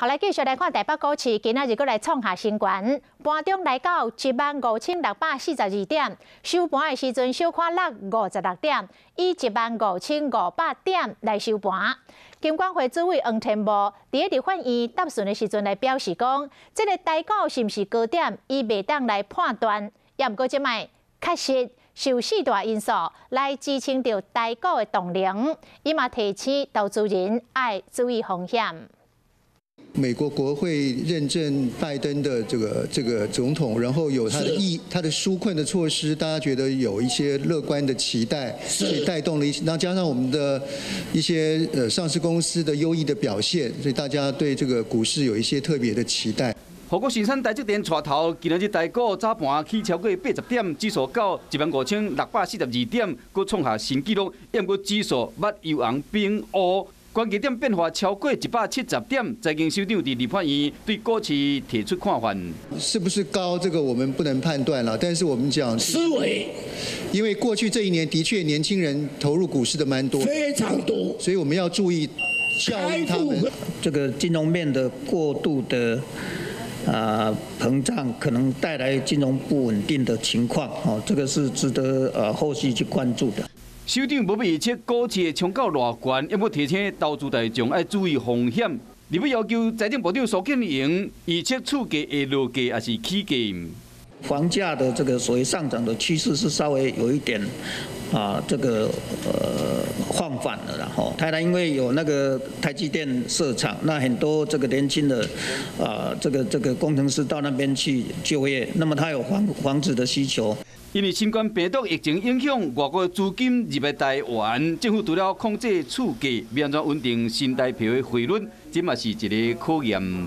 好，來繼續來看台北股市，今仔日閣來創下新高，盤中來到15,642點，收盤的時陣小可落56點，以15,500點來收盤。金管會主委黃天牧佇立法院答詢的時陣來表示講，這个台股是毋是高點，伊袂當來判斷。也毋過這擺確實受四大因素來支撐著台股的動能，伊嘛提醒投資人愛注意風險。美國國會認證拜登的這個總統，然後有他的意他的紓困的措施，大家覺得有一些樂觀的期待，所以帶動了一些，那加上我們的一些上市公司的優異的表現，所以大家對這個股市有一些特別的期待。護國神山台積電帶頭，今仔日台股早盤起超過80點，指數到15,642點，閣創下新紀錄。毋過指數捌由紅變烏。關鍵點變化超過170點，財經首長佇立法院對股市提出看法。是不是高？這個我們不能判斷了。但是我們講思維，因為過去這一年的確年輕人投入股市的蠻多，非常多，所以我們要注意教育他們。這個金融面的過度的膨脹，可能帶來金融不穩定的情況，哦，這個是值得後續去關注的。首長無欲預測股市會衝到偌懸，也欲提醒投資大眾愛注意風險。立委要求財政部長蘇建榮預測厝價會落價抑是起價？房價的這個所謂上漲的趨勢是稍微有一點這個放緩了，然後台南因為有那個台積電設廠，那很多這個年輕的這個工程師到那邊去就業，那麼他有房子的需求。因為新冠病毒疫情影響，外國資金入來台灣，政府除了控制厝價，欲按怎穩定新台幣的匯率，這嘛是一个考驗。